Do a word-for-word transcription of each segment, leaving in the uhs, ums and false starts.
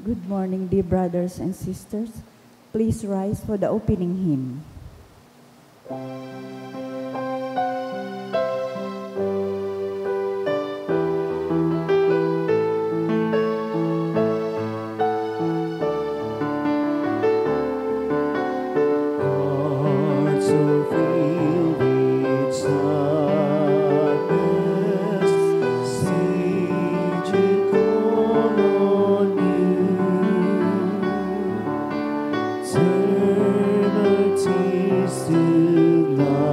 Good morning, dear brothers and sisters. Please rise for the opening hymn. Hearts so filled with sadness, Savior, call on you. Turn our tears to gladness,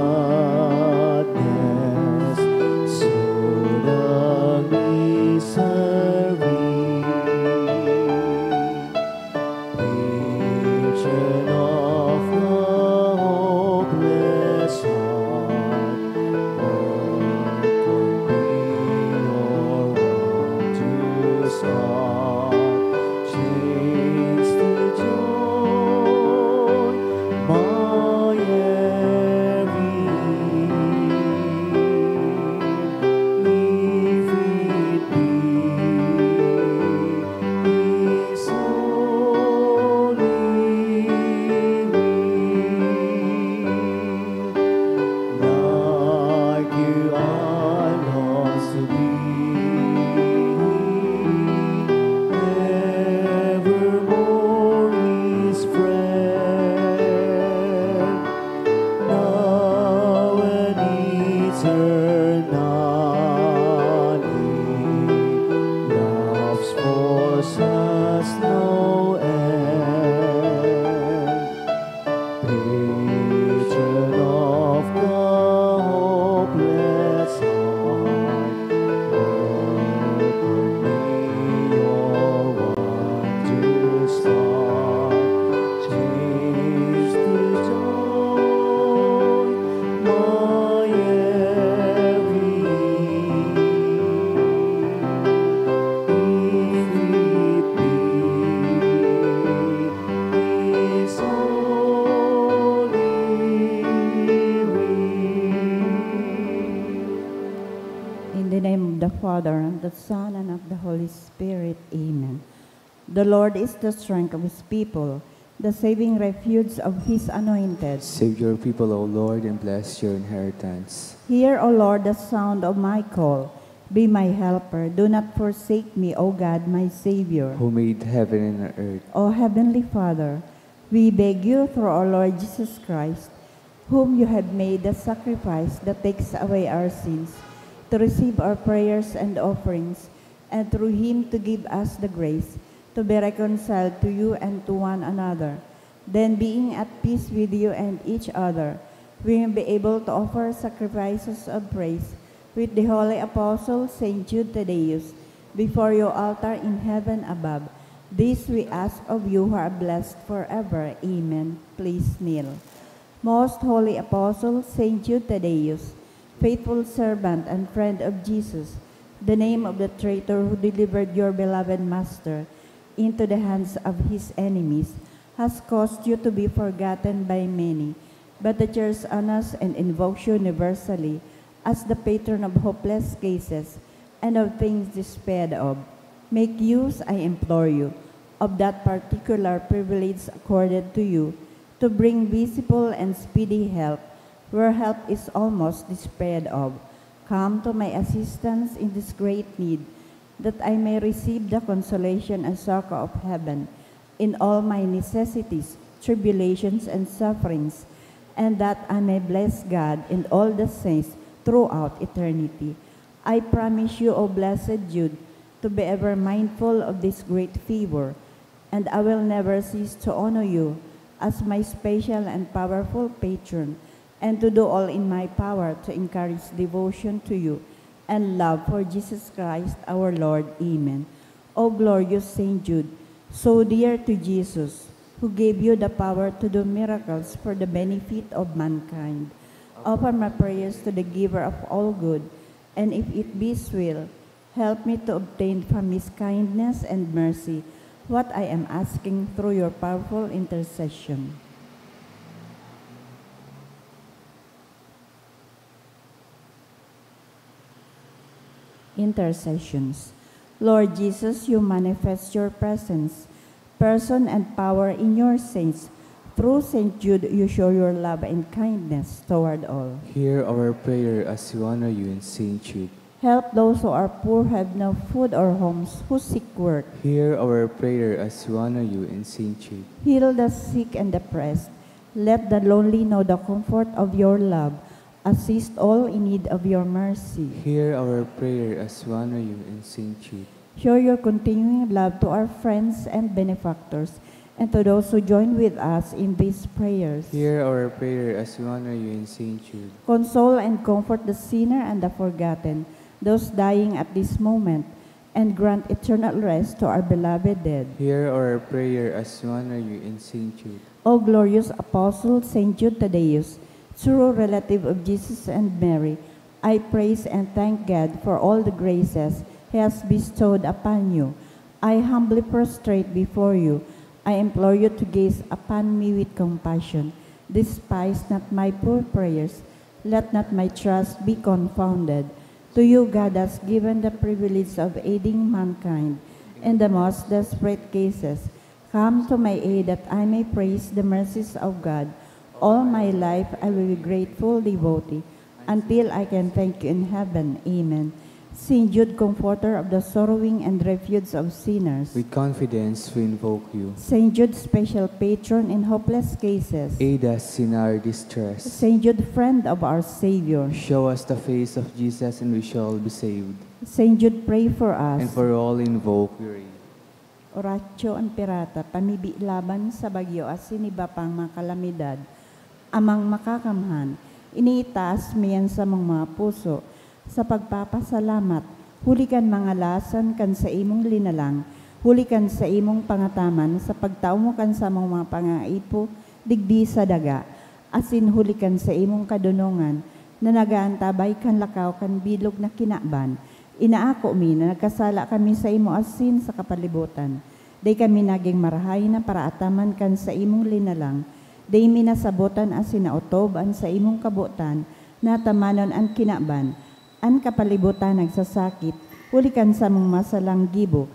so that misery Vision of the hopeless heart, where could be your wondrous heart? Change to joy my every if it be His holy will, like you I long to be, evermore His friend. Now and eternally, love's force has no end. Patron of the hopeless heart, open me your wondrous heart. Change to joy my every if it be His holy will. In the name of the Father, and the Son, and of the Holy Spirit. Amen. The Lord is the strength of His people, the saving refuge of His anointed. Save your people, O Lord, and bless your inheritance. Hear, O Lord, the sound of my call. Be my helper. Do not forsake me, O God, my Savior. Who made heaven and earth. O Heavenly Father, we beg you through our Lord Jesus Christ, whom you have made the sacrifice that takes away our sins, to receive our prayers and offerings, and through him to give us the grace to be reconciled to you and to one another. Then, being at peace with you and each other, we may be able to offer sacrifices of praise with the holy apostle Saint Jude Thaddeus before your altar in heaven above. This we ask of you who are blessed forever. Amen. Please kneel. Most holy apostle Saint Jude Thaddeus, faithful servant and friend of Jesus, the name of the traitor who delivered your beloved Master into the hands of his enemies, has caused you to be forgotten by many, but the Church honors and invokes you universally as the patron of hopeless cases and of things despaired of. Make use, I implore you, of that particular privilege accorded to you to bring visible and speedy help where help is almost despaired of. Come to my assistance in this great need, that I may receive the consolation and succor of heaven in all my necessities, tribulations, and sufferings, and that I may bless God and all the saints throughout eternity. I promise you, O blessed Jude, to be ever mindful of this great favor, and I will never cease to honor you as my special and powerful patron, and to do all in my power to encourage devotion to you and love for Jesus Christ our Lord. Amen. O glorious Saint Jude, so dear to Jesus, who gave you the power to do miracles for the benefit of mankind, offer my prayers to the Giver of all good, and if it be His will, help me to obtain from His kindness and mercy what I am asking through your powerful intercession. Intercessions. Lord Jesus, you manifest your presence person and power in your saints. Through Saint Jude, you show your love and kindness toward all. Hear our prayer as we honor you in Saint Jude. Help those who are poor, have no food or homes, who seek work. Hear our prayer as we honor you in Saint Jude. Heal the sick and oppressed. Let the lonely know the comfort of your love. Assist all in need of your mercy. Hear our prayer as we honor you in Saint Jude. Show your continuing love to our friends and benefactors, and to those who join with us in these prayers. Hear our prayer as we honor you in Saint Jude. Console and comfort the sinner and the forgotten, those dying at this moment, and grant eternal rest to our beloved dead. Hear our prayer as we honor you in Saint Jude. O glorious Apostle Saint Jude Thaddeus, true relative of Jesus and Mary, I praise and thank God for all the graces He has bestowed upon you. I humbly prostrate before you. I implore you to gaze upon me with compassion. Despise not my poor prayers. Let not my trust be confounded. To you God has given the privilege of aiding mankind in the most desperate cases. Come to my aid that I may praise the mercies of God. All my life I will be grateful devotee until I can thank you in heaven. Amen. Saint Jude, comforter of the sorrowing and refuge of sinners. With confidence we invoke you. Saint Jude, special patron in hopeless cases. Aid us in our distress. Saint Jude, friend of our Savior. Show us the face of Jesus and we shall be saved. Saint Jude, pray for us. And for all invoke we read. Oratio Imperata, pamibi laban sa bagyo asin iba pang mga kalamidad. Amang Makakamhan, iniitaas mi an samong mga puso sa pagpapasalamat, huli kan mga lasan kan saimong linalang, huli kan saimong pangataman sa pagtao mo kan samong mga pangangaipo digdi sa daga, asin huli kan saimong kadonongan na nag-aantabay kan lakaw kan bilog na kinaban. Inaako mi na nagkasala kami saimo asin sa kapalibotan. Dai kami nagin marahay na paraataman kan saimong linalang. Dai mi nasabotan asin naotob an saimong kabotan na atamanon an kinaban. An kapalibotan nagsasakit huli kan samong masalang gibo,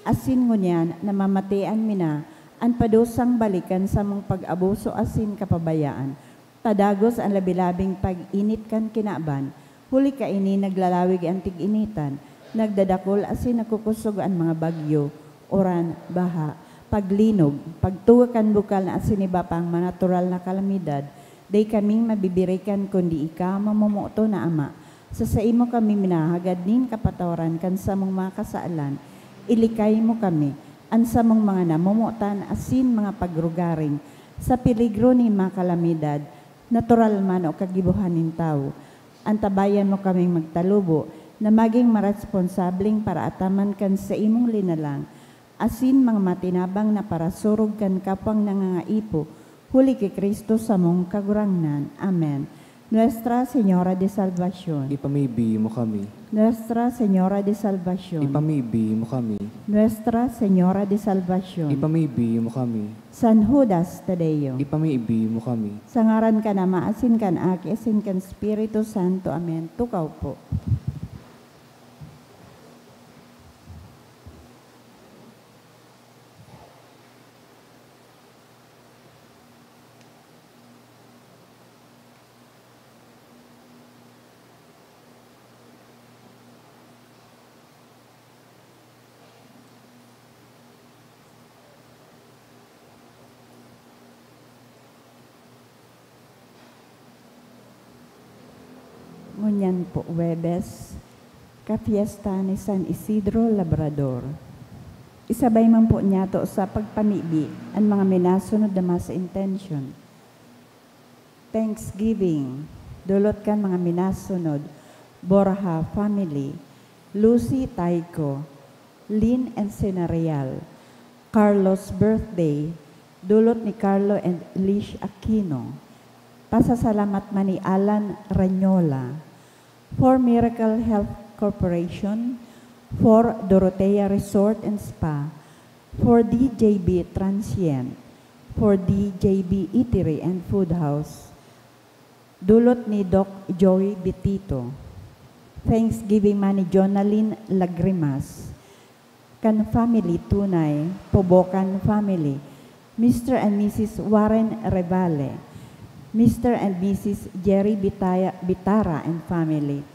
asin ngunyan namamatean mi na an padusang balik kan samong pag-abuso asin kapabayaan. Padagos an labi-labing pag-init kan kinaban, huli kaini naglalawig an tig-initan, nagdadakul asin nagkukosog an mga bagyo, uran, baha, paglinog, pagtuga kan bukal na asin iba pang mga natural na kalamidad. Dai kaming mabibirikan kundi ika, mamomoton na Ama. Sa saimo kami minahagad nin kapatawaran kan samong mga kasalan. Ilikay mo kami, an samong mga namomotan asin mga pagrugaring, sa peligro nin mga kalamidad, natural man o kagibohan nin tawo. Antabayan mo kaming magtalubo na magin maresponsableng paraataman kan saimong linalang, asin mga matinabang na parasurog kan kapwang nangangaipo, huli ki Cristo samong Kagurangnan. Amen. Nuestra Señora de Salvacion. Ipamibi mo kami. Nuestra Señora de Salvacion. Ipamibi mo kami. Nuestra Señora de Salvacion. Ipamibi mo kami. San Judas Tadeo. Ipamibi mo kami. Sa ngaran kan Ama, asin kan Aki, asin kan Espiritu Santo. Amen. Tukaw po. Ngunyan po, Huwebes, kafiesta ni San Isidro Labrador. Isabay man po niyato sa pagpamibi an mga minasunod na mass intention. Thanksgiving, dulot kan mga minasunod, Borja family, Lucy Taico, Lynn Encena Real, Carlos birthday, dulot ni Carlo and Lish Aquino. Pasasalamat man ni Alan Ranyola. For Miracle Health Corporation, for Dorotea Resort and Spa, for D J B Transient, for D J B Eatery and Food House, dulot ni Doc Joey Bitito. Thanksgiving man ni Jonalyn Lagrimas. Kan family tunay, Pobokan family, Mister and Missus Warren Revale, Mister and Missus Jerry Bitaya, Bitara and family.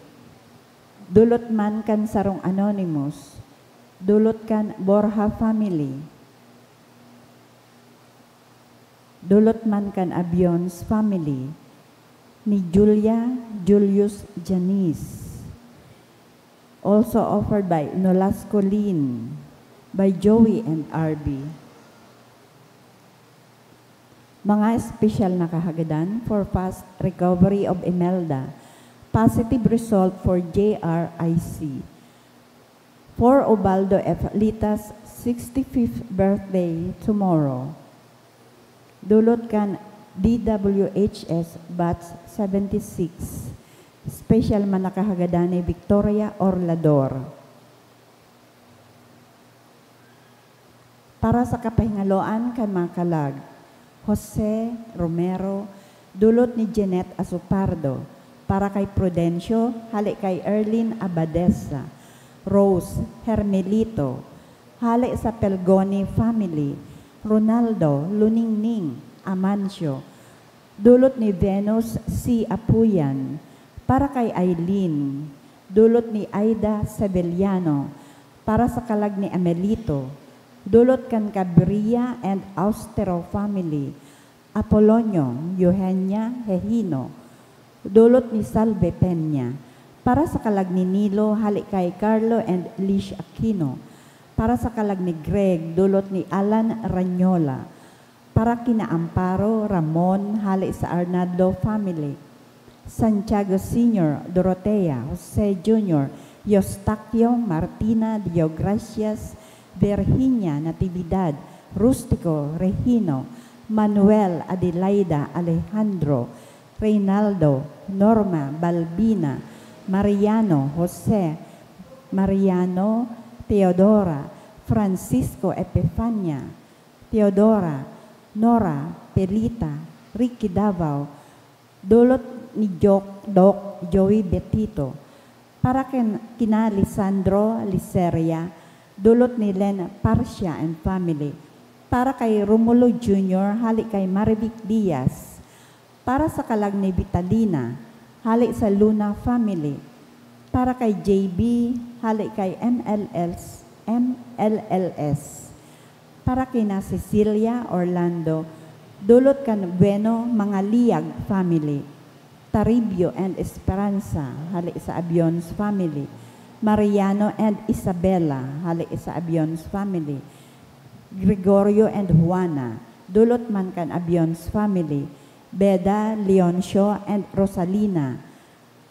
Dulot man kan sarong anonymous, dulot kan Borja family, dulot man kan Abions family, ni Julia, Julius, Janice. Also offered by Nolasco Lin, by Joey and R B. Mga espesyal na kahagadan for fast recovery of Imelda. Positive result for J R I C. For Ubaldo F. Lita's sixty-fifth birthday tomorrow. Dulot kan D W H S Batch seventy-six. Special man na kahagadan ni Victoria Orlador. Para sa kapahingaloan kan mga kalag, Jose Romero, dulot ni Jeanette Asopardo. Para kay Prudencio, hale kay Erlin Abadesa. Rose Hermelito, hale sa Pelgoni family. Ronaldo Luningning Amancio, dulot ni Venus C. Apuyan. Para kay Aileen, dulot ni Aida Seveliano. Para sa kalag ni Amelito, dulot kan Cabrilla and Austero family. Apolonio, Eugenia, Hehino, dulot ni Salve Peña. Para sa kalag ni Nilo, hale kay Carlo and Lish Aquino. Para sa kalag ni Greg, dulot ni Alan Ranyola. Para kina Amparo, Ramon, hale sa Arnaldo family. Santiago Senior, Dorotea, Jose Junior, Eustaquio, Martina, Deogracias, Virginia, Natividad, Rustico, Regino, Manuel, Adelaida, Alejandro, Reynaldo, Norma, Balbina, Mariano, Jose, Mariano, Teodora, Francisco, Epifania, Teodora, Nora, Pelita, Ricky Davao, dulot ni Jok, Doc Joey Betito. Para ken, kina Lisandro Liceria, dulot ni Len Parcia and family. Para kay Romulo Junior, hale kay Marivic Diaz. Para sa kalag ni Vitalina, hale sa Luna family. Para kay J B, hale kay M L S, M L L S. Para kina Cecilia Orlando, dulot kan Bueno Mangaliyag family. Taribio and Esperanza, hale sa Abions family. Mariano and Isabela, hale sa Abions family. Gregorio and Juana, dulot man kan Abions family. Beda, Leoncio, and Rosalina.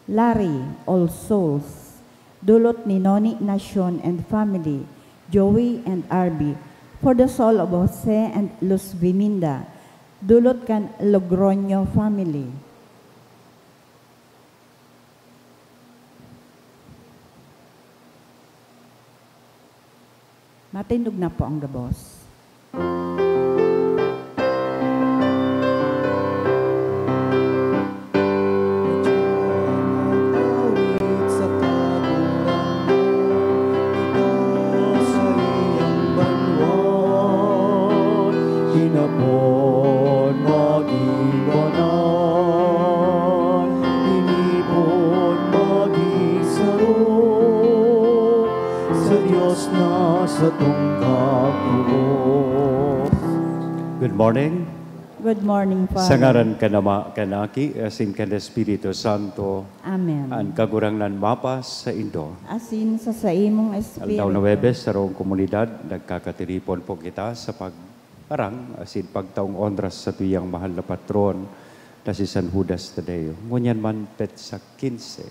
Larry, All Souls, dulot ni Noni Nacion and family. Joey and Arby, for the soul of Jose and Luz Viminda, dulot kan Logroño family. Matindog na po ang gabos. Inapon magin banal, inipon magin saro, sa Dios na satong kapulos. Good morning. Good morning, Father. Sa ngaran kan Ama, kan Aki, asin kan Espiritu Santo. Amen. An Kagurangnan mapasaindo. Asin sa saimong espiritu. Aldaw na Huwebes, sa saong komunidad, nagkakatiripon po kita sa pag- arang asin pagtaong onra sa satuyang mahal na patron na si San Judas Tadeo. Ngunyan man, petsa quince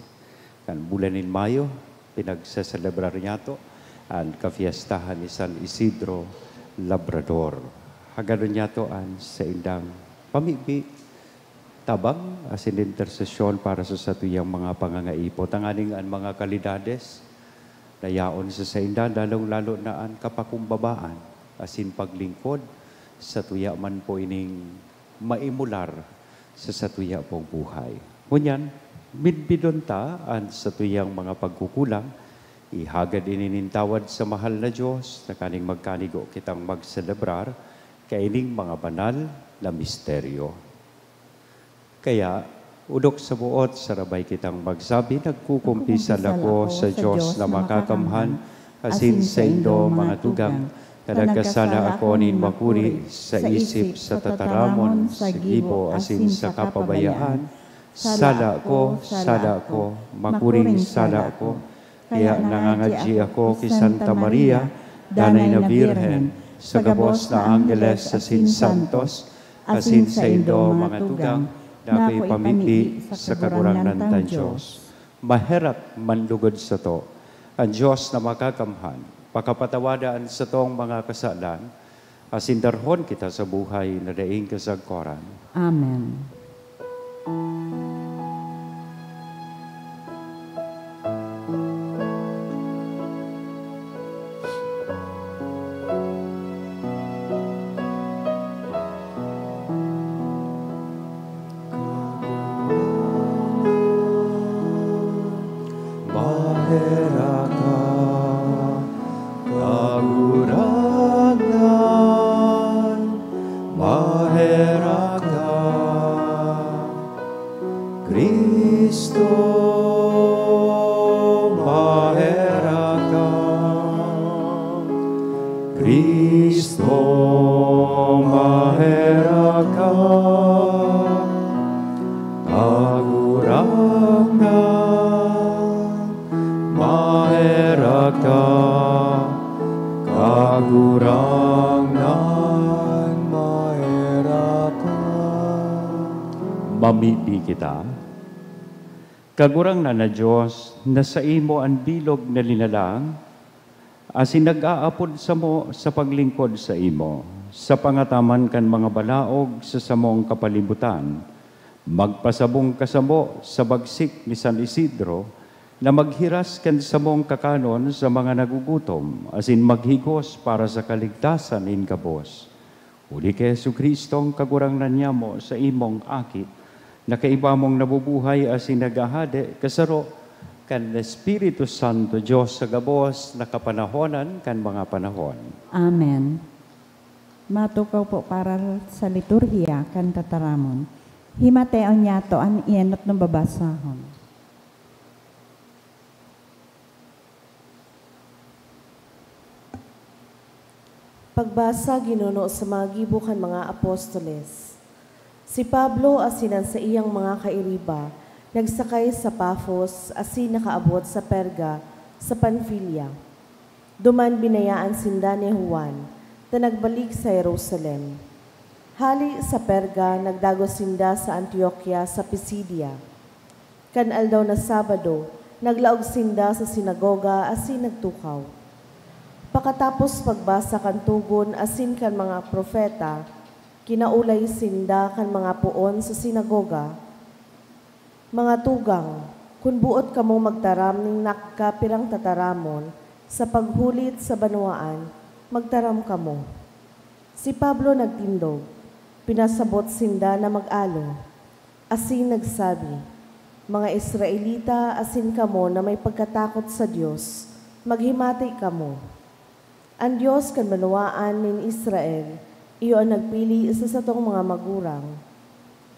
kan bulan nin Mayo, pinagseselebrar niyato an kafiestahan ni San Isidro Labrador. Haggadon niyato an saindang pamibi, tabang asin intersesyon para sa satuyang mga pangangaipo, tanganing an mga kalidades na yaon sa sainda, lalong-lalo na an kapakumbabaan asin paglingkod, satuya man po ining maimular sa satuya pong buhay. Ngunyan, midbidon ta an satuyang mga pagkukulang, Ihagad ini nin tawad sa mahal na Dios, tanganing magkanigo kitang magselebrar kaining mga banal na misteryo. Kaya, odok sa boot, sarabay kitang magsabi, "Nagkukumpisal ako sa Dios na makakamhan, asin saindo, mga tugang, na nagkasala ako nin makuri sa isip, sa tataramon, sa gibo, asin sa kapabayaan. Sala ko, sala ko, makuring sala ko." Kaya nangangadyi ako ki Santa Maria, Danay na Birhen, sa gabos na anggeles asin santos, asin saindo, mga tugang, na ako ipamibi sa Kagurangnan tang Dios. Maherak manlugod sato. An Dios na makakamhan, pakapatawada an satong mga kasalan, asin darhon kita sa buhay na daing kasagkoran. Amen. Maherak ka, Kagurangnan, maherak ka. Cristo, maherak ka. Cristo, maherak ka. Kagurangnan, maherak ka. Kagurangnan, maherak ka. Mamibi kita. Kagurangnan na Dios, na saimo an bilog na linalang, asin nag-aapod samo sa paglingkod saimo, sa pangataman kan mga balaog sa samong kapalibutan, magpasabong ka samo sa bagsik ni San Isidro, na maghiras kan samong kakanon sa mga nagugutom, asin maghigos para sa kaligtasan nin gabos. Huli ki Jesu-Cristo, an Kagurangnan nyamo, saimong Aki, na kaiba mong nabubuhay asin naghahade, kasaro kan Espiritu Santo, Dios sa gabos na kapanahonan kan mga panahon. Amen. Matukaw po para sa liturhiya kan tataramon. Himateon niyato an ienot na babasahon. Pagbasa ginuno sa mga gibo kan mga apostoles. Si Pablo asin an saiyang mga kairiba nagsakay sa Pafos asin nakaabot sa Perga, sa Panfilia. Duman binayaan sinda ni Juan ta nagbalik sa Jerusalem. Hale sa Perga, nagdagos sinda sa Antiokia sa Pisidia. Kan aldaw na Sabado, naglaog sinda sa sinagoga asin nagtukaw. Pakatapos pagbasa kan Togon asin kan mga propeta, kinaulay sinda kan mga poon sa sinagoga, "Mga tugang, kun boot kamong magtaram nin nagkapirang tataramon sa paghulit sa banwaan, magtaram kamo." Si Pablo nagtindog, pinasabot sinda na mag-alo, asin nagsabi, "Mga Israelita asin kamo na may pagkatakot sa Dios, maghimati kamo. An Dios kan banwaan nin Israel iyo an nagpili sa satong mga magurang.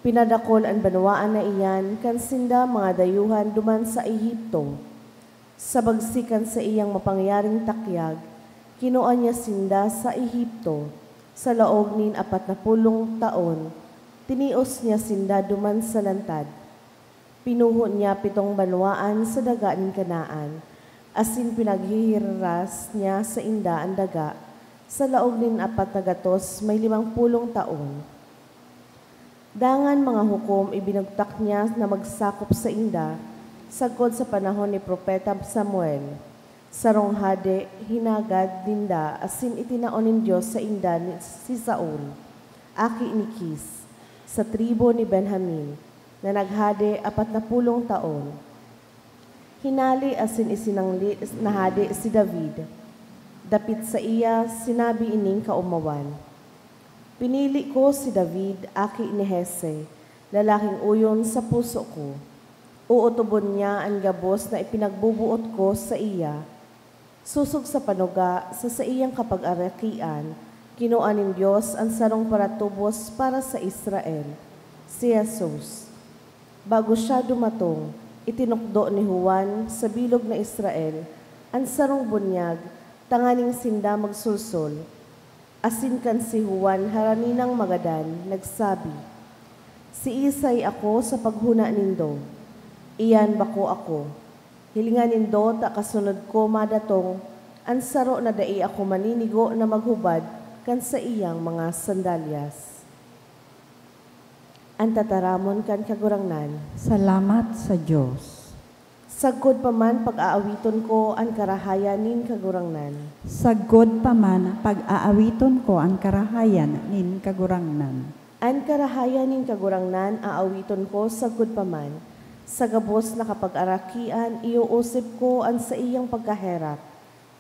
Pinadakul an banwaan na iyan kan sinda mga dayuhan duman sa Egipto. Sa bagsik kan saiyang mapangyaring takyag, kinua niya sinda sa Egipto. Sa laog nin apat na pulong taon, tinios niya sinda duman sa lantad. Pinuho niya pitong banwaan sa daga nin Canaan, asin pinaghihiras niya sainda an daga sa laog nin apat na gatos may limang pulong taon. Dangan mga hukom ibinugtak niya na magsakop sainda sagkod sa panahon ni Propeta Samuel. Sarong hade hinagad ninda asin itinao nin Dios sainda ni, si Saul, aki ni Kis, sa tribu ni Benjamin, na naghade apat na pulong taon. Hinale asin isinangli na hade si David. Dapit saiya, sinabi ining kaomawan, "Pinili ko si David, aki ni Jese, lalaking oyon sa puso ko. Ootobon niya an gabos na ipinagboboot ko saiya, Sosog sa panuga, sa saiyang kapagarakian, kinua nin Dios an sarong paratubos para sa Israel, si Jesus. Bago siya dumatong, itinukdo ni Juan sa bilog na Israel an sarong bunyag tanganing sinda magsolsol. Asin kan si Juan haraninang magadan nagsabi, "Siisay ako sa paghona nindo? Iyan bako ako. Hilinga nindo ta kasunod ko madatong an saro na dai ako maninigo na maghubad kan saiyang mga sandalyas." An tataramon kan Kagurangnan. Salamat sa Dios. Sagkod pa man pag-aawiton ko an karahayan nin Kagurangnan. Sagkod pa man pag-aawiton ko an karahayan nin Kagurangnan. An karahayan nin Kagurangnan aawiton ko sagkod pa man. Sa gabos na kapagarakian, ioosip ko an saiyang pagkaherak.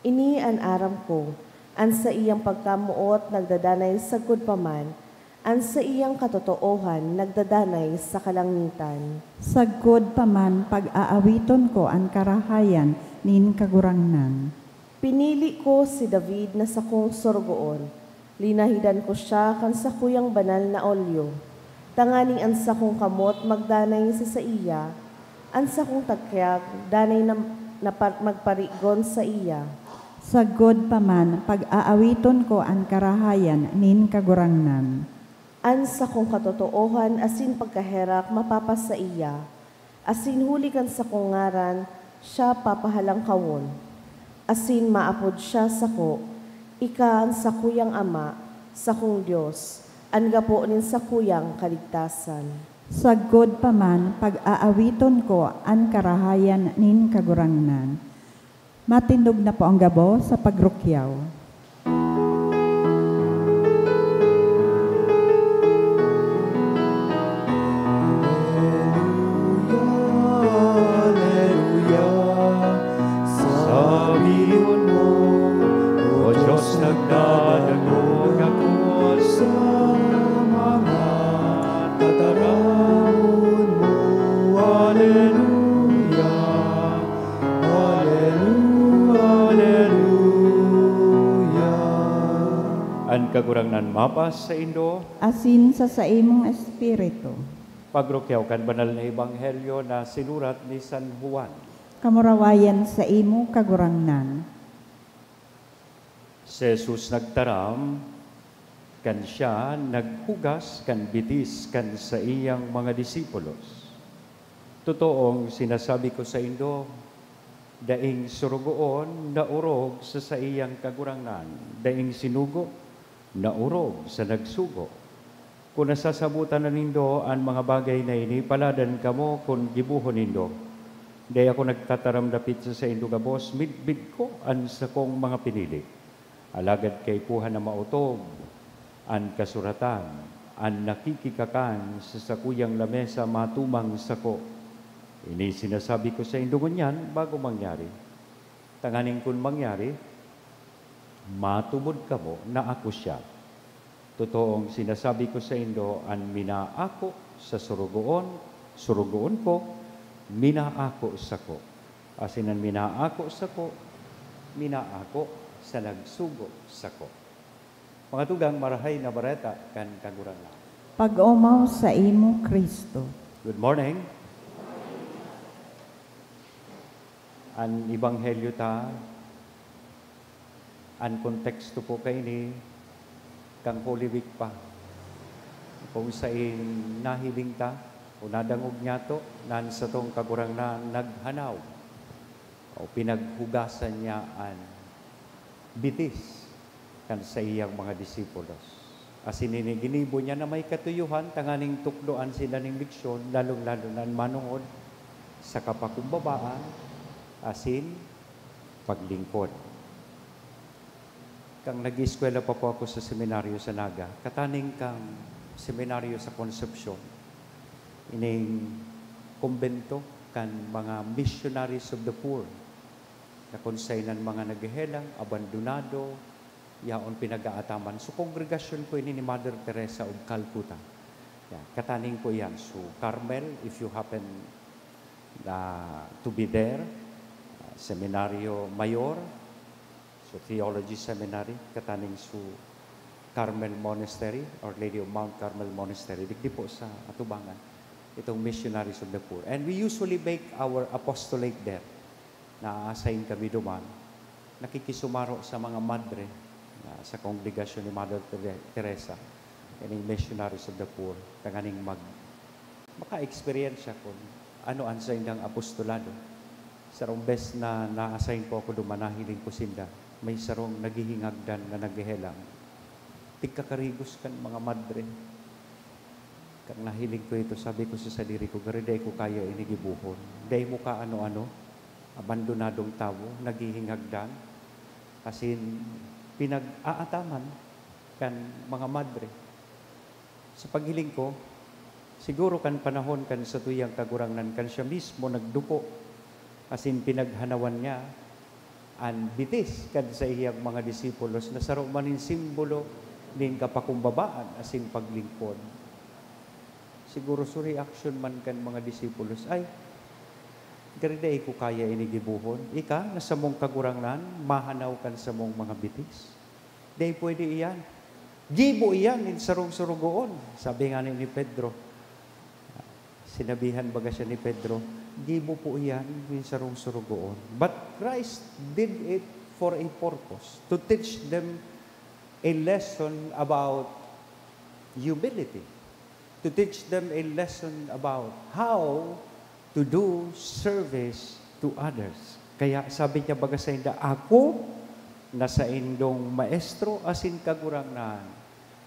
Ini an aram ko, an saiyang pagkamoot nagdadanay sagkod pa man, an saiyang katotoohan nagdadanay sa kalangitan. Sagkod pa man pag-aawiton ko an karahayan nin Kagurangnan. Pinili ko si David na sakong sorogoon. Linahidan ko siya kan sakuyang banal na olyo, tanganing an sakong kamot magdanay sa saiya, an sakong takyag danay na, na pa, magparigon saiya. Sagkod pa man, pag-aawiton ko an karahayan nin Kagurangnan. An sakong katotoohan asin pagkaherak mapapasaiya, asin huli kan sakong ngaran siya papahalangkawon. Asin maapod siya sako, ika an sakuyang Ama, sakong Dios, an gapo nin sakuyang kaligtasan. Sagkod pa man, pag-aawiton ko an karahayan nin Kagurangnan. Matindog na po ang gabos sa pagrukyaw. Aleluya, aleluya. Sabihon mo, O Diyos, nagdadangog ako sa mga tataramon mo. Aleluya. Aleluya, aleluya. An Kagurangnan mapasaindo. Asin sa saimong espiritu. Pagrukyaw kan Banal na Ebanghelyo na sinurat ni San Juan. Kamurawayan saimo, Kagurangnan. Si Jesus nagtaram, kan siya naghugas kan bitis kan saiyang mga disipulos. Totoong sinasabi ko saindo, daing sorogoon na orog sa saiyang kagurangnan, daing sinugo na orog sa nagsugo. Kun nasasabotan na nindo an mga bagay na ini, paladan kamo kun gibohon nindo. Dai ako nagtataram dapit sa saindo gabos, midbid ko an sakong mga pinili. Alagad kaipuhan na maotob an kasuratan, "An nakikikakan sa sakuyang lamesa matumang sako." Ini sinasabi ko saindo ngunyan bago mangyari, tanganing kun mangyari, matubod kamo na ako siya. Totoong sinasabi ko saindo, an minaako sa sorogoon, sorogoon ko, minaako sako. Asin an minaako sako, minaako sa nagsugo sako. Mga tugang, Marahay na Bareta kan Kagurangnan. Pag-omaw saimo, Cristo. Good morning. An ebanghelyo ta, an konteksto po kaini, kan Holy Week pa, kung sain nahiling ta o nadangog nyato na an satong Kagurangnan naghanaw o pinaghugasan niya an bitis kan saiyang mga disipulos. Asin ini ginibo niya na may katuyohan tanganing tukdoan sinda nin leksyon, lalong-lalo na an manongod sa kapakumbabaan asin paglingkod. Kan nag-eskwela pa po ako sa seminaryo sa Naga, kataning kan seminaryo sa Concepcion, ining kumbento kan mga Missionaries of the Poor, na kun saen an mga naghehelang, abandonado, yaon pinag-aataman. So, kongregasyon ko ini ni Mother Teresa of Calcutta. Yan, kataning ko iyan. So, Carmel, if you happen, ah, to be there, ah, Seminaryo Mayor, Theology Seminary, kataning su Carmel Monastery, Our Lady of Mount Carmel Monastery, digdi po sa atubangan, itong Missionaries of the Poor. And we usually make our apostolate there. Na-assign kami duman, nakikisumaro sa mga madre na sa kongregasyon ni Mother Tere-, Teresa, ining Missionaries of the Poor, tanganing mag-, maka-eksperyensya kun ano an saindang apostolado. Sarong bes na na-assign po ako duman, nahiling ko sinda, may sarong naghihingagdan na naghehelang. Tigkakarigos kan mga madre. Kan nahiling ko ito, sabi ko sa sadiri ko, "Garo dai ko kaya ini gibohon." Dai mo kaano-ano, abandonadong tawo, naghihingagdan, asin pinag-aataman kan mga madre. Sa paghiling ko, siguro kan panahon kan satuyang Kagurangnan, kan siya mismo nagduko asin pinaghanawan niya an bitis kan saiyang mga disipulos na saro man nin simbolo nin kapakumbabaan asin paglingkod. Siguro su reaksyon man kan mga disipulos, "Ay, garo dai ko kaya ini gibohon. Ika na samong Kagurangnan, mahanaw kan samong mga bitis? Dai pwede iyan. Gibo iyan nin sarong sorogoon," sabi ngani ni Pedro. Sinabihan baga siya ni Pedro, "Gibo po iyan nin sarong sorogoon." But Christ did it for a purpose, to teach them a lesson about humility, to teach them a lesson about how to do service to others. Kaya sabi niya baga sainda, "Ako na saindong Maestro asin Kagurangnan,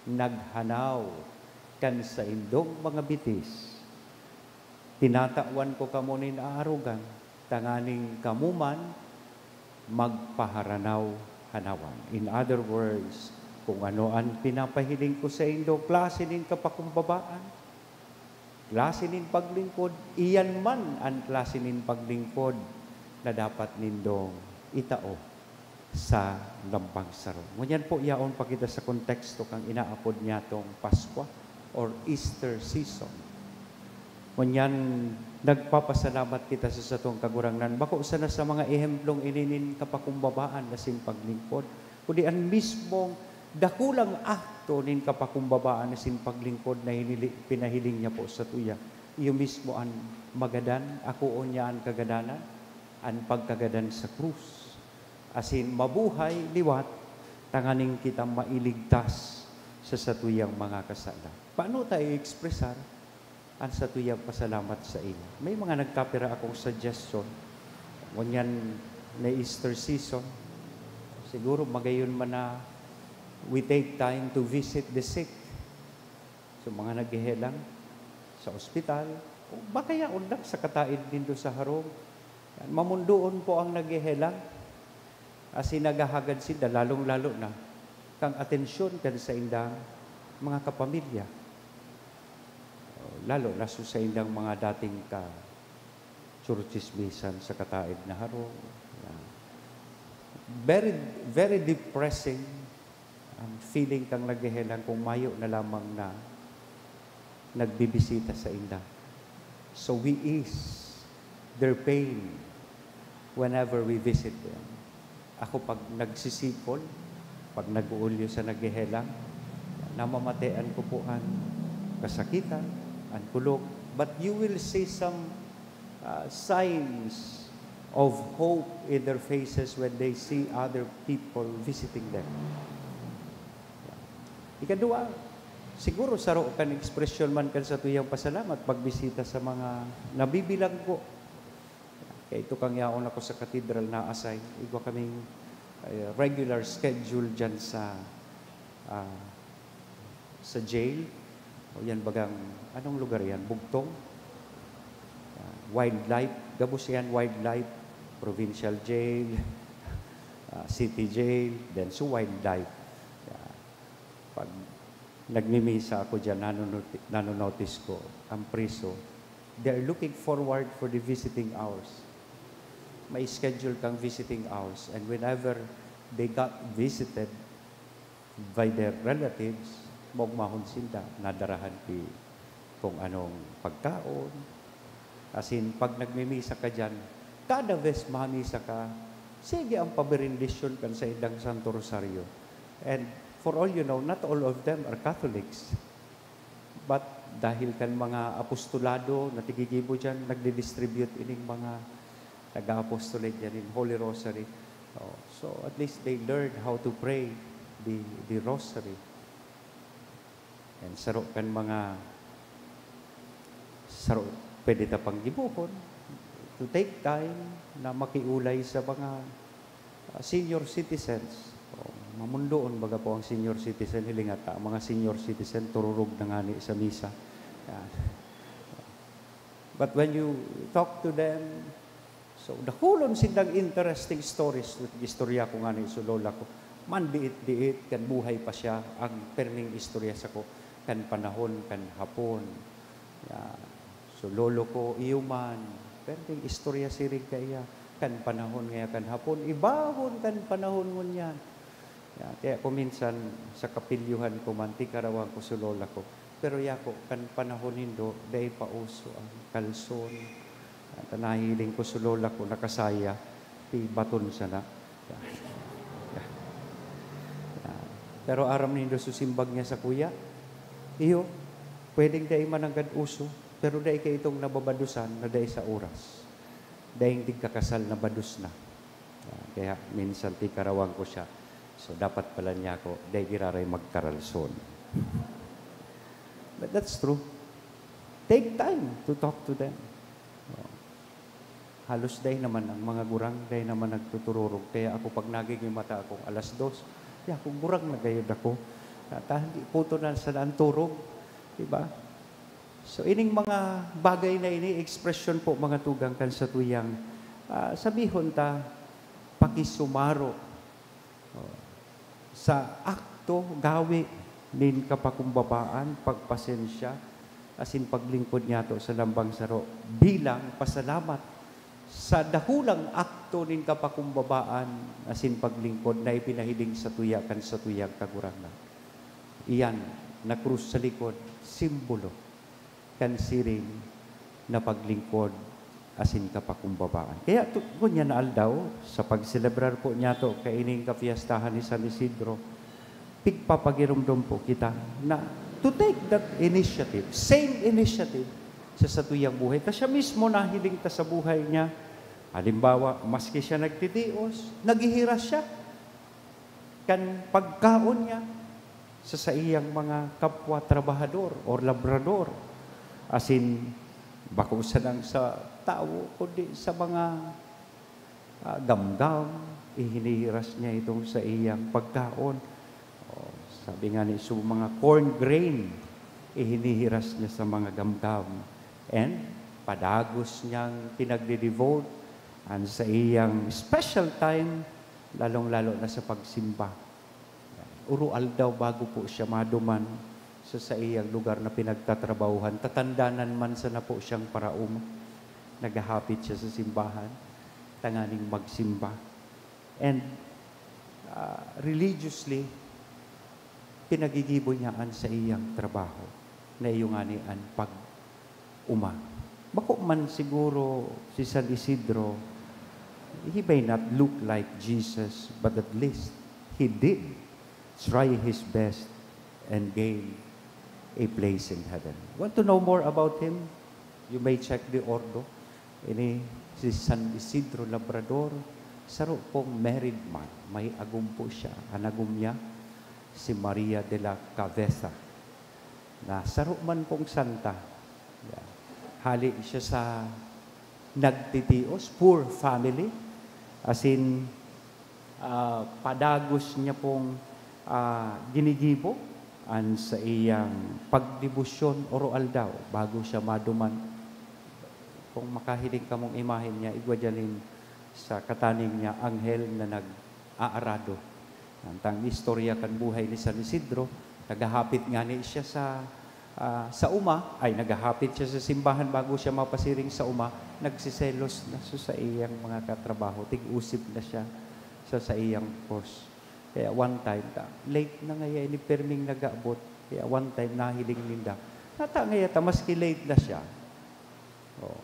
naghanaw kan saindong mga bitis. Tinatawan ko kamo nin aarogan, tanganing kamo man magpaharanaw-hanawan." In other words, kung ano an pinapahiling ko saindo, klase nin kapakumbabaan, klase nin paglingkod, iyan man an klase nin paglingkod na dapat nindong itao sa lambang saro. Ngunyan po, yaon pa kita sa konteksto kan inaapod niyatong Paskwa or Easter season. Ngunyan, nagpapasalamat kita sa satong Kagurangnan, bako sana sa mga ehemplong ini nin kapakumbabaan asin paglingkod, kundi an mismong dakulang akto nin kapakumbabaan asin paglingkod na hinili-, pinahiling niya po satuya. Iyo mismo an magadan, akoon niya an kagadanan, an pagkagadan sa krus, asin mabuhay liwat tanganing kita mailigtas sa satuyang mga kasalan. Paano ta i-ekspresar an satuyang pasalamat saiya? May mga nagkapira akong suggestion. Ngunyan na Easter season, siguro magayon man na we take time to visit the sick. So, mga naghehelang sa ospital, o baka yaon lang sa kataed nindo sa harong. Yan, mamundoon po ang naghehelang. Asin naghahagad sinda, lalong-lalo na, kan atensyon kan saindang mga kapamilya. Lalo na sa saindang mga dating ka-, tsurutsismisan sa kataed na harong. Yan. Very, very depressing ang feeling kang naghehelang kung mayo na lamang na nagbibisita sainda. So we ease their pain whenever we visit them. Ako, pag nagsisikol, pag nag-uulyo sa naghehelang, namamatean ko po an kasakitan, an kulog. But you will see some, ah, signs of hope in their faces when they see other people visiting them. Ikadua, siguro saro kan ekspresyon man kan satuyang pasalamat, pagbisita sa mga nabibilanggo. Kaya ito kang yaon ako sa katedral na-assign. Igwa kaming, eh, regular schedule dyan sa, ah, sa jail. O yan bagang, anong lugar yan? Bugtong? Ah, wildlife. Gabos yan, wildlife. Provincial jail, ah, city jail, then sa wildlife. Yeah. Pag nagmimisa ako dyan, nanonoti-, nanonotice ko, ang priso, they are looking forward for the visiting hours. May schedule kang visiting hours. And whenever they got visited by their relatives, maogmahon sinda, nadarahan ki kung anong pagkaon. Asin, pag nagmimisa ka dyan, kada vez mamisa ka, Sige ang pabirindisyon kan saindang Santo Rosaryo. And for all you know, not all of them are Catholics. But dahil kan mga apostolado na tigigibo diyan, nagdi-distribute ining mga taga-apostolate diyan in Holy Rosary. Oh, so at least they learned how to pray the, the Rosary. And saro kan mga, saro, pwede ta pang gibohon to take time na makiulay sa mga, ah, senior citizens. O, mamundoon baga po ang senior citizen, hilinga ta, ang mga senior citizen, tururog na ngani sa misa. Yan. But when you talk to them, so, dakulon sindang interesting stories. Istorya ko ngani sa lola ko. Mandiit-diit, kan buhay pa siya, ang perming istorya sako, kan panahon kan Hapon. Yan. So, lolo ko, iyo man, perming istorya siring kaiya, kan panahon ngaya kan Hapon, ibahon kan panahon ngunyan. Yan. Kaya kung minsan, sa kapilyuhan ko man, tikarawan ko si lola ko. Pero yako, kan panahon nindo, dai pa uso ang kalson. At nahiling ko si lola ko, nakasaya, pi baton sana. Yan. Yan. Pero aram nindo, susimbag niya sa kuya, iyo, pwedeng dai mananggad uso, pero dai kaitong nababadusan na dai sa oras. Daing tigkakasal na bados na. Ah, kaya minsan tikarawan ko siya. So, dapat pala niya ako, dai giraray magkaralson. But that's true. Take time to talk to them. Oh. Halos dai naman ang mga gurang, dai naman nagtutururog. Kaya ako, pag nagiging mata akong alas dos, ya, kung gurang na gayod ako, ta, ta, hindi puto na sa ang turog. Diba? So, ining mga bagay na ini, ekspresyon po, mga tugang, kan satuyang, ah, sabihon ta, pakisumaro, oh, sa akto, gawi nin kapakumbabaan, pagpasensya, asin paglingkod niyato sa lambang saro bilang pasalamat sa dakulang akto nin kapakumbabaan asin paglingkod na ipinahiling satuya kan satuyang Kagurangnan. Iyan na krus sa likod, simbolo kan siring na paglingkod asin kapakumbabaan. Kaya tu-, ngunyan na aldaw, sa pagselebrar po niyato kaining kapiyastahan ni San Isidro, pigpapagiromdom po kita na to take that initiative, same initiative, sa satuyang buhay. Ta siya mismo nahiling ta sa buhay niya. Halimbawa, maski siya nagtitios, naghihiras siya kan pagkaon niya sa saiyang mga kapwa trabahador or labrador. Asin, bako sanang sa tawo, kundi sa mga, ah, gamgam, ihinihiras niya itong saiyang pagkaon. Oh, sabi nga ni, so, mga corn grain, ihinihiras niya sa mga gamgam. And padagos niyang pinagde-devote an saiyang special time, lalong-lalo na sa pagsimba. Uro-aldaw bago po siya maduman sa saiyang lugar na pinagtatrabahuhan, tatandanan man sana po siyang paraoma. Naghahapit siya sa simbahan tanganing magsimba. And, ah, religiously, pinagigibo niya an saiyang trabaho, na iyo ngani an pag-oma. Bako man siguro si San Isidro, he may not look like Jesus, but at least he did try his best and gain a place in heaven. Want to know more about him? You may check the Ordo. Ini si San Isidro Labrador, saro pong married man. May agom po siya. An agom niya, si Maria de la Cabeza, na saro man pong santa. Yeah. Hali siya sa nagtitios, poor family. As in, ah, padagos niya pong, ah, ginigibo an saiyang pagdebosyon oro-aldaw bago siya maduman. Kung makahiling kamong imahen niya, igwa diyan nin sa kataning niya, anghel na nag-aarado. Ang tang istorya kan buhay ni San Isidro, naghahapit ngani siya sa, ah, sa uma, ay, naghahapit siya sa simbahan bago siya mapasiring sa uma, nagseselos na sa saiyang mga katrabaho, tig-usip na siya sa saiyang boss. Kaya one time, ta, late na ngaya ini, perming nag-aabot. Kaya one time, nahiling ninda, nata ngaya ta, maski late na siya. Oh.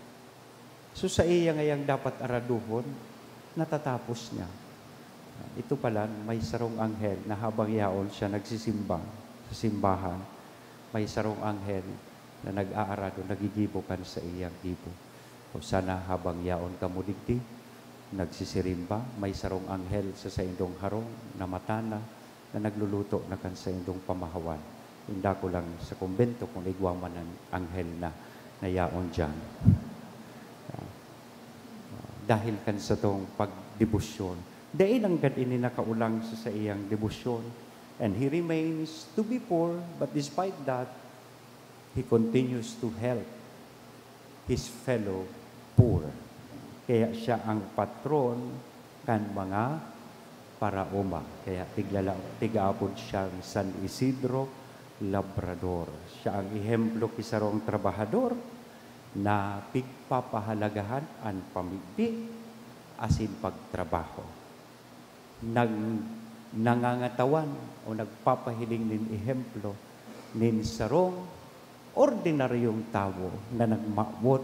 So, saiya ngayang dapat araduhon, natatapos niya. Ito pala, may sarong anghel na habang yaon siya nagsisimba sa simbahan, may sarong anghel na nag-aarado, nagigibo kan saiyang gibo. O sana habang yaon kamo digdi, nagsisirimba, may sarong anghel sa saindong harong na mata na, na nagluluto na kan saindong pamahawan. Inda ko lang sa kumbento kung igwa man an anghel na, na yaon diyan. Ah, dahil kan satong pagdebosyon, dai nanggad ini nakaulang sa saiyang debosyon. And he remains to be poor, but despite that, he continues to help his fellow poor. Kaya siya ang patron kan mga paraoma. Kaya tiglala-, tig-aapod siyang San Isidro Labrador. Siya ang ehemplo ki sarong trabahador na pigpapahalagahan an pamibi asin pagtrabaho. Nag-, nangangatawan o nagpapahiling nin ehemplo nin sarong ordinaryong tawo na nagmawot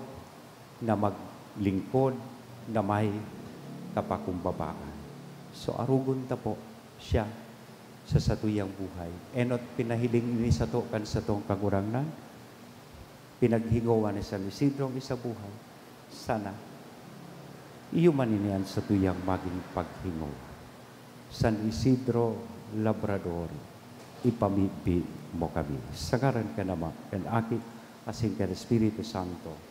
na maglingkod na may kapakumbabaan. So, arogon ta po siya sa satuyang buhay. Enot pinahiling ini sato kan satong Kagurangnan, pinaghingowa ni San Isidro ang isa buhay. Sana, iyo man ini an satuyang magin paghingowa. San Isidro Labrador, ipamibi mo kami. Sa ngaran kan Ama, kan Aki, asin kan Espiritu Santo.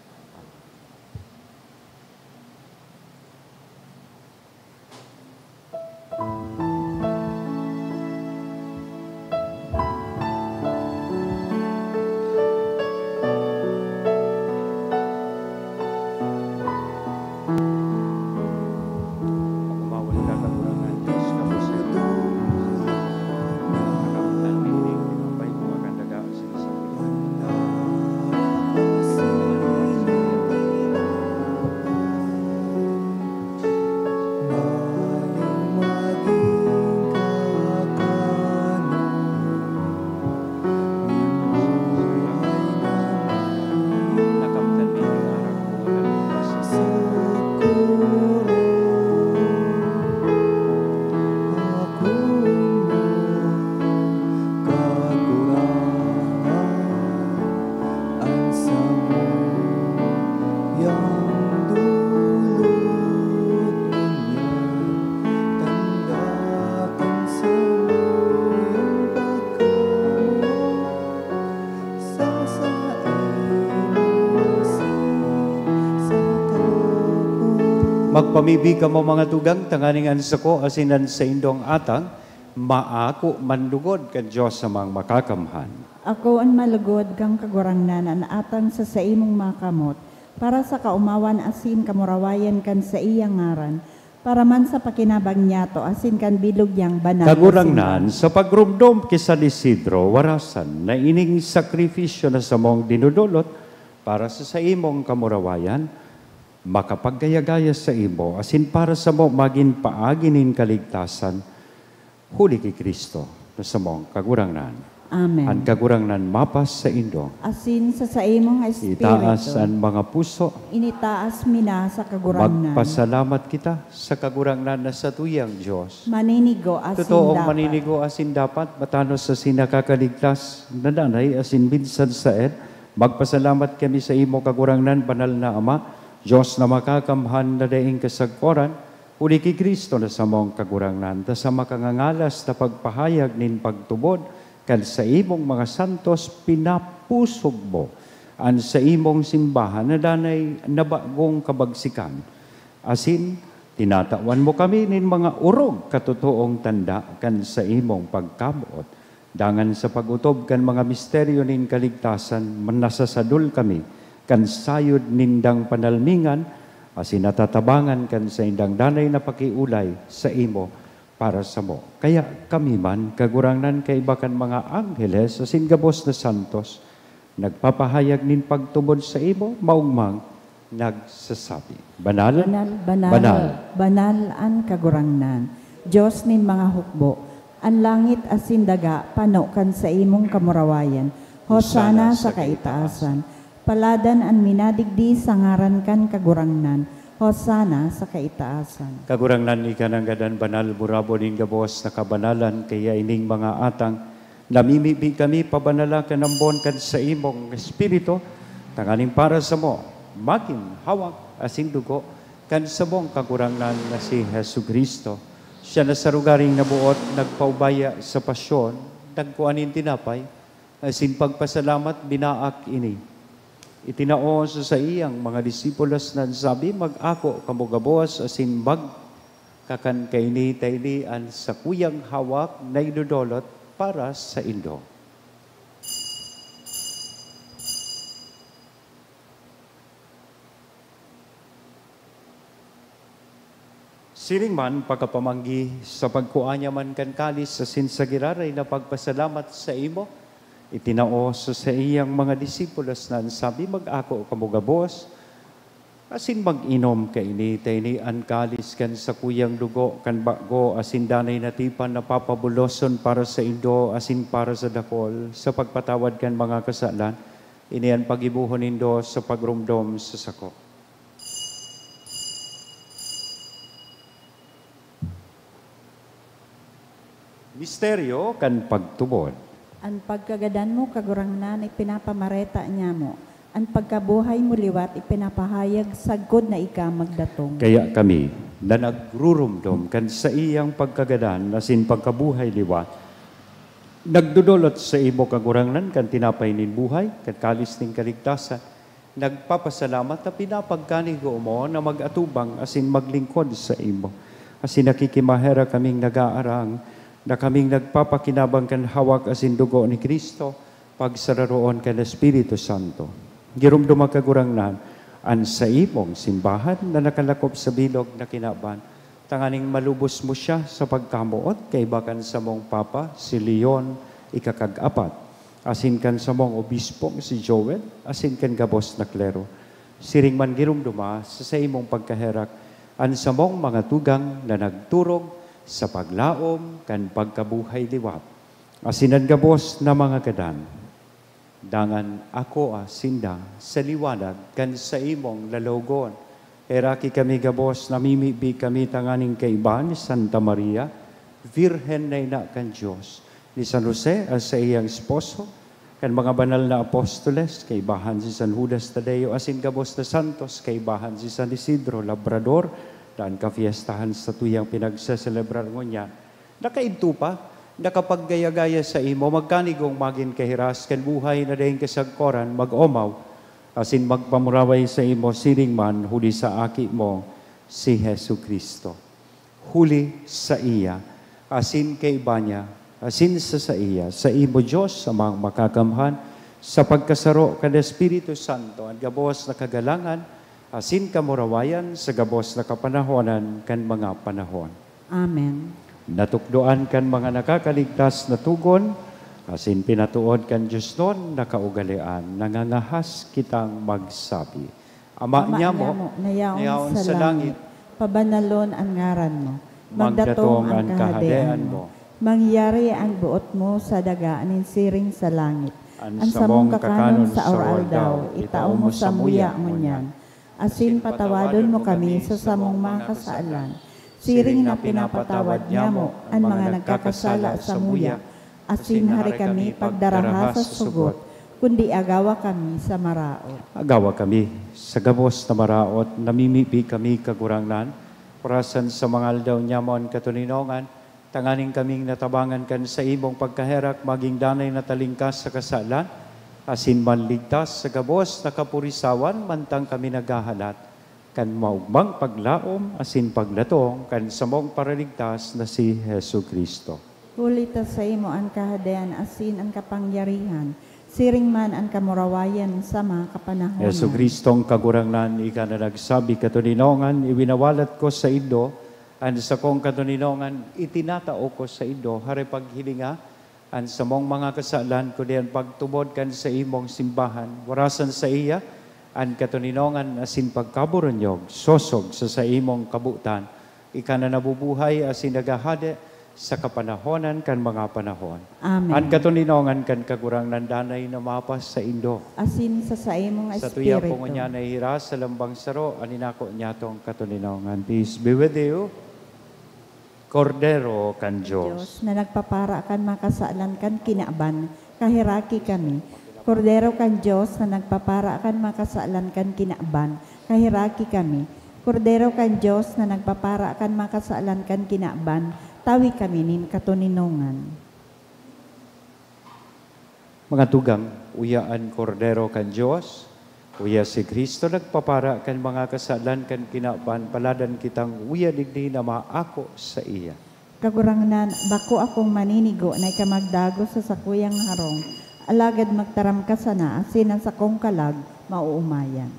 Pagkumawan ka, Kagurangnan, Diyos, kapos na ito. Nakamtan mo ini, tinapay ko, akan daga, sinasabi. Magpamibi kamo, mga tugang, tanganing an sako asin an saindong atang maako man lugod kan Dios Amang Makakamhan. Ako an malugod kan Kagurangnan, an atang sa saimong makamot, para sa kaomawan asin kamurawayan kan saiyang ngaran, para man sa pakinabang niyato asin kan bilog niyang banal na Kagurangnan, simbahan. Sa pagromdom ki San Isidro, warasan na ining sakrifisyo na samong dinudulot para sa saimong kamurawayan, makapagkayagaya saimo asin para samo magin paagi nin kaligtasan, huli ki Cristo na samong Kagurangnan. Amen. An Kagurangnan mapas saindo. Asin sa saimong espiritu. Itaas an mga puso. Initaas mi na sa Kagurangnan. Magpasalamat kita sa Kagurangnan na satuyang Dios. Maninigo asin Totoong dapat. Maninigo asin dapat, matanos asin nakakaligtas, na danay asin minsan saen. Magpasalamat kami saimo, Kagurangnan, Banal na Ama, Dios na makakamhan na daing kasagkoran, huli ki Cristo na samong Kagurangnan, ta sa makangangalas na pagpahayag nin pagtubod kan saimong mga santos, pinapusog mo an saimong simbahan na danay na bagong kabagsikan. Asin, tinatawan mo kami nin mga orog katotoong tanda kan saimong pagkaboot. Dangan sa pag-otob kan mga misteryo nin kaligtasan, nasasadol kami kan sayod nindang panalmingan, asin natatabangan kan saindang danay na pakiolay saimo para samo. Kaya kami man, Kagurangnan, kaiba kan mga angheles asin gabos na santos, nagpapahayag nin pagtubod saimo, maogmang nagsasabi, Banal, Banal, banal, banal. Banal an Kagurangnan, Dios nin mga hukbo. An langit asin daga pano kan saimong kamurawayan. Hosana sa kaitaasan. Paladan an minadigdi sa ngaran kan Kagurangnan. Hosanna sa kaitaasan. Kagurangnan, ika nanggad an banal, burabod nin gabos na kabanalan, kaya ining mga atang namimibi kami pabanala kan ambon kan saimong Espiritu, tanganing para samo magin hawak asin dugo kan samong Kagurangnan na si Jesu-Cristo. Siya na sa lugaring naboot nagpaubaya sa pasyon, nagkua nin tinapay, asin pagpasalamat, binaak ini. Itinao sa saiyang mga disipulos na nagsabi, "Mag-ako kamo gabos asin magkakan kaini, ta ini an sakuyang hawak na idodolot para saindo." Siring man pagkapamanggi, sa pagkua niya man kan kalis asin sa giraray na pagpasalamat saimo, itinao sa saiyang mga disipulos na nagsabi, "Mag-ako kamo gabos, asin mag-inom kaini, ta ini an kalis kan sakuyang dugo kan bago asin danay na tipan na papabuloson para saindo asin para sa dakol sa pagpatawad kan mga kasalan. Ini an paggibohon nindo sa pagromdom sa sako." Misteryo kan pagtubod. An pagkagadan mo, Kagurangnan, ipinapamareta niamo. An pagkabuhay mo liwat ipinapahayag sagkod na ika magdatong. Kaya kami, na nagrurumdom kan saiyang pagkagadan asin pagkabuhay liwat, nagdodolot saimo, Kagurangnan, kan tinapay nin buhay, kan kalis nin kaligtasan, nagpapasalamat ta pinapagkanigo mo na mag-atubang asin maglingkod saimo. Asin nakikimaherak kaming nagaarang na kaming nagpapakinabang kan hawak asin dugo ni Cristo, pagsararoon kan Espiritu Santo. Giromdoma, Kagurangnan, an saimong simbahan na nakalakop sa bilog na kinaban, tanganing malubos mo siya sa pagkamoot kaiba kan samong Papa, si Leon ikakag-apat, asin kan samong obispong si Joel, asin kan gabos na klero. Siring man giromdoma sa saimong pagkaherak an samong mga tugang na nagturog sa paglaom kan pagkabuhay liwat, asin an gabos na mga gadan. Dangan akoa sinda sa liwanag kan saimong lalawogon. Heraki kami gabos, namimibi kami tanganing kaiba ni Santa Maria, Birhen na ina kan Dios, ni San Jose, an saiyang esposo, kan mga banal na apostoles, kaibahan si San Judas Tadeo, asin gabos na santos, kaibahan si San Isidro Labrador, na an kafiestahan satuyang pinagseselebrar ngunyan, nakaidto pa, nakapaggaya-gaya saimo, magkanigong magin kahiras kan buhay na daing kasagkoran, mag-omaw, asin magpamuraway saimo siring man huli sa Aki mo, si Jesu-Cristo. Huli saiya, asin kaiba niya, asin sa saiya, saimo, Dios Amang Makakamhan, sa pagkasaro kan Espiritu Santo, an gabos na kagalangan asin kamurawayan sa gabos na kapanahonan kan mga panahon. Amen. Natukdoan kan mga nakakaligtas na togon, asin pinatood kan diosnon na kaugalean, nangangahas kitang magsabi, Ama Ama niamo, niamo, na yaon na yaon sa sa langit, langit, pabanalon an ngaran mo. Magdatong Magdatong an an kahadean kahadean mo. mo. Mangyari an boot mo sa daga nin siring sa langit. An An samong samong kakanon kakanon sa sa aroaldaw, aroaldaw, itao mo samuya ngunyan. Asin patawadon mo kami sa samong mga kasalan, siring na pinapatawad niamo an mga nagkakasala samuya. Asin hari kami pagdaraha sa sugot, kundi agawa kami sa maraot. Agawa kami sa gabos na maraot, namimibi kami, Kagurangnan, orasan sa mga aldaw niamo an katoninongan, tanganing kaming natabangan kan saimong pagkaherak, magin danay na talingkas sa kasalan, asin manligtas sa gabos na kapurisawan, mantang kami naghahalat kan maogmang paglaom asin pagdatong kan samong Paraligtas na si Jesu-Cristo. Huli ta saimo an kahadean asin an kapangyarihan, siring man an kamurawayan sa mga kapanahonan. Jesu-Cristong Kagurangnan, ika na nagsabi, "Katoninongan, iwinawalat ko saindo an sakong katoninongan, itinatao ko saindo." Hari, paghilinga an samong mga kasalan, kundi an pagtubod kan saimong simbahan. Warasan saiya an katoninongan asin pagkaburunyog, sosog sa saimong kabotan. Ika na nabubuhay asin naghahade Sa kapanahonan kan mga panahon. Amen. An katoninongan kan Kagurangnan danay na mapas saindo. Asin sa saimong Sa tuya espiritu. Pong ngunyan nahihiras sa lambang saro, an inako niyatong katoninongan. Peace be with you. Kordero kan Diyos. Diyos na nagpapara kan mga kasalan kan kinaban, kaheraki kami. Kordero kan Diyos na nagpapara kan mga kasalan kan kinaban, kaheraki kami. Kordero kan Diyos na nagpapara kan mga kasalan kan kinaban, tawi kami nin katoninongan. Mga tugang, uya an Kordero kan Dios, uya si Cristo nagpapara kan mga kasalan kan kinaban, paladan kitang uya digdi na maako saiya. Kagurangnan, bako akong maninigo na ika magdagos sa sakuyang harong, alagad magtaram ka sana asin an sakong kalag maoomayan.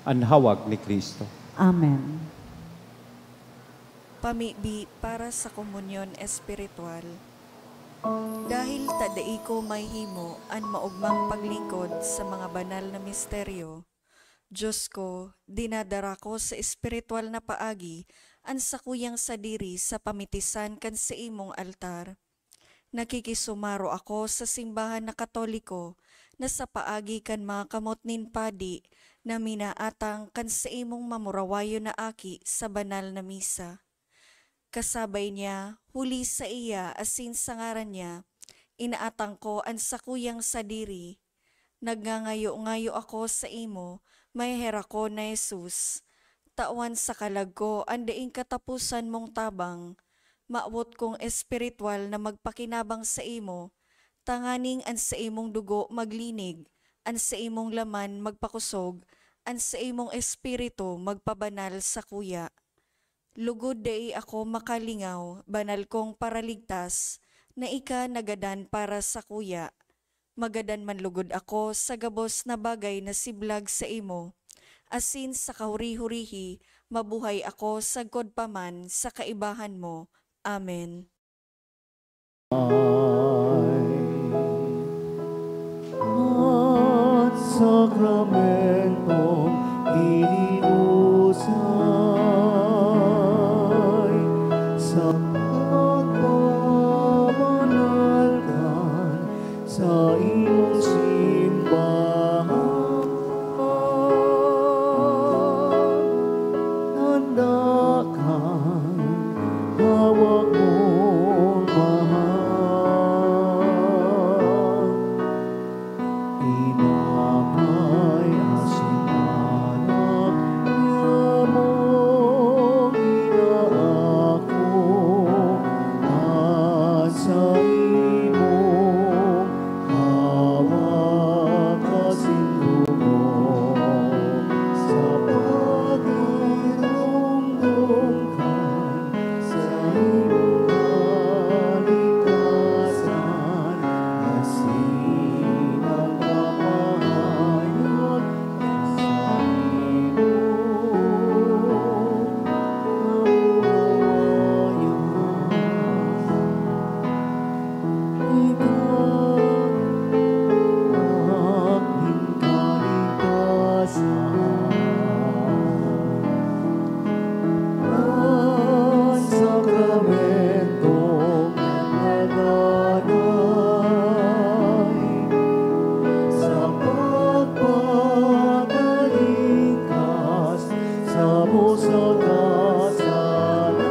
An hawak ni Cristo. Amen. Pamibi para sa komunyon espiritual. Dahil ta dai ko mahimo an maogmang paglingkod sa mga banal na misteryo, Diyos ko, dinadara ko sa espiritual na paagi an sakuyang sadiri sa pamitisan kan saimong altar. Nakikisumaro ako sa simbahan na Katoliko na sa paagi kan mga kamot nin padi na minaatang kan saimong mamurawayon na aki sa banal na misa. Kasabay niya, huli saiya asin sa ngaran niya, inaatang ko an sakuyang sadiri. Nagngangayo-ngayo ako saimo, maheherakon na Jesus. Tawan sa kalag ko an daing kataposan mong tabang. Mawot kong espiritual na magpakinabang saimo, tanganing an saimong dugo maglinig, an saimong laman magpakosog, an saimong espiritu magpabanal sakuya. Lugod dai ako makalingaw, banal kong Paraligtas, na ika nagadan para sakuya. Magadan man lugod ako sa gabos na bagay na siblag saimo, asin sa kahuri-hurihi mabuhay ako sagkod pa man sa kaibahan mo. Amen. At sakramentong ini usay sa pagpabanal kan saimong simbahan. Tanda kan hawak mong mahal. Tinapay asin arak, namong inaako, at saimong hawak asin dugo, sa pagdurumdom kan saimong kaligtasan, asin ang kapahayag na saimong namurawayan. Ika, aking kaligtasan. An sakramentong nagdadai sa pagpakalingkas samo sa kasalan.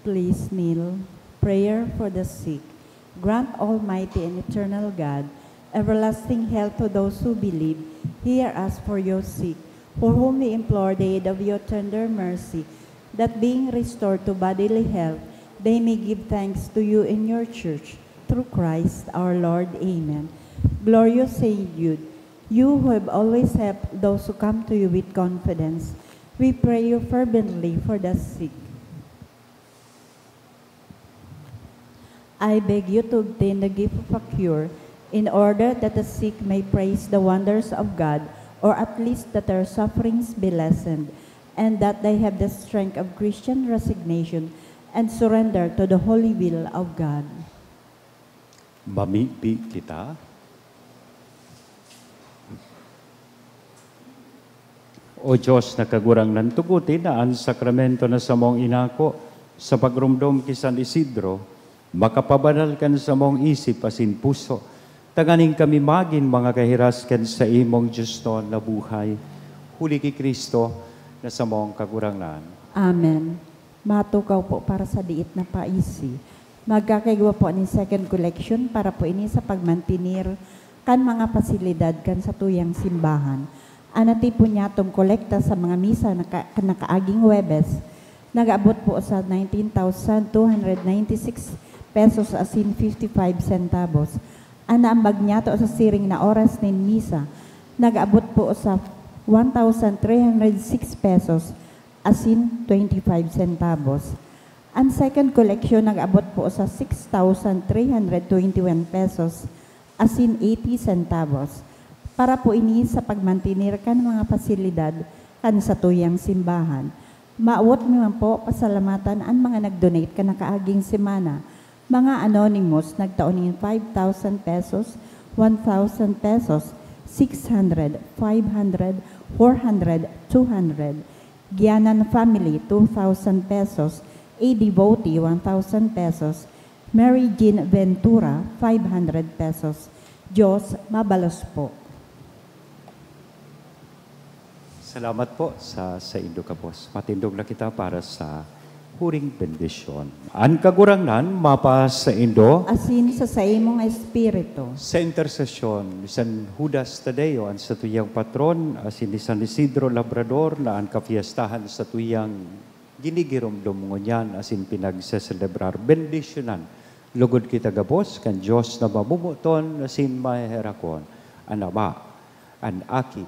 Please kneel. Prayer for the sick. Grant, Almighty and eternal God, everlasting health to those who believe. Hear us for your sick, for whom we implore the aid of your tender mercy, that being restored to bodily health, they may give thanks to you in your church, through Christ our Lord. Amen. Glorious Saint Jude, you who have always helped those who come to you with confidence, we pray you fervently for the sick. I beg you to obtain the gift of a cure, in order that the sick may praise the wonders of God, or at least that their sufferings be lessened, and that they have the strength of Christian resignation and surrender to the holy will of God. Mamibi kita. O Diyos na Kagurangnan, tuguti na an sakramento na samong inako sa pagromdom ki San Isidro makapabanal kan samong isip asin puso, tanganing kami magin mga kahiras kan saimong diosnon na buhay, huli ki Cristo na samong Kagurangnan. Amen. Matukaw po para sa diit na paisi. Magkakaigwa po nin second collection para po ini sa pagmantenir kan mga pasilidad kan satuyang simbahan. An natipon niyatong kolekta sa mga misa na ka-, nakaaging Huwebes, nag-abot po sa nineteen thousand two hundred ninety-six pesos asin fifty-five centavos. An naambag niyato sa siring na oras nin misa, nag-abot po sa one thousand three hundred six pesos asin twenty-five centavos. An second collection nag-abot po sa six thousand three hundred twenty-one pesos asin eighty centavos. Para po ini sa pagmantenir kan mga pasilidad kan satuyang simbahan. Mawot mi man po pasalamatan an mga nag-donate kan nakaaging semana. Mga anonymous nagtao nin five thousand pesos, one thousand pesos, six hundred, five hundred, four hundred, two hundred. Gianan family, two thousand pesos. A Devotee, one thousand pesos. Mary Jean Ventura, five hundred pesos. Diyos mabalos po. Salamat po sa saindo gabos. Matindog na kita para sa huring bendisyon. An Kagurangnan mapasaindo. Asin sa saimong espiritu. Sa intersesyon ni San Judas Tadeo, an satuyang patron, asin ni San Isidro Labrador, na an kapiestahan satuyang ginigiromdom ngunyan asin pinagseselebrar, bendisyonan logod kita gabos kan Dios na mamomoton asin maheherakon, an Ama, an Aki,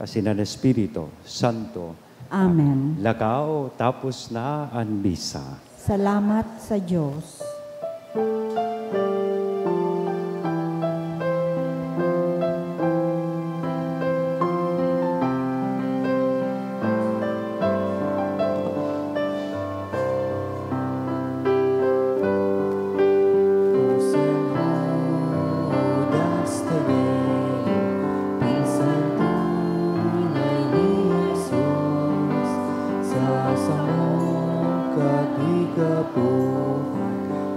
asin an Espiritu Santo. Amen. Lakaw, tapos na an misa. Salamat sa Diyos.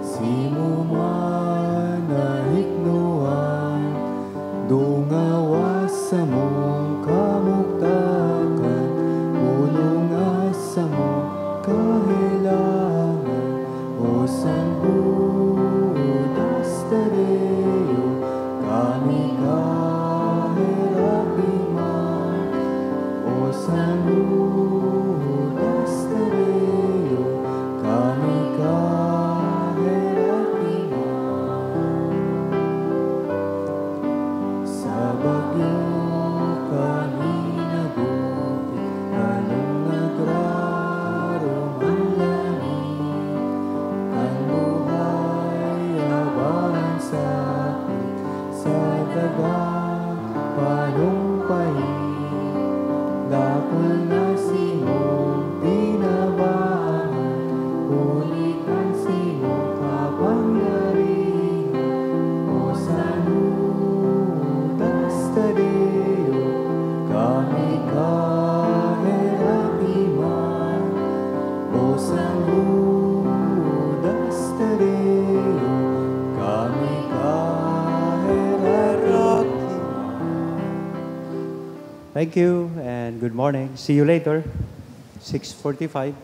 Simo man na hiknoan, dungawa samong kamugtakan, bulonga samong kahelangan. O San Judas Tadeo, kami kaheraki man. O San Judas Tadeo, kami kaheraki man. Sa bagyo kami nagupit, kalong nagrarong an langit. Kan buhay aban sakit, sa daga panumpahi. Dakul na simong tinabangan, huli kan simong kapangyarihan. O San Judas Tadeo, kami kaheraki man. O San Judas Tadeo, kami kaheraki man. Thank you and good morning. See you later, six forty-five.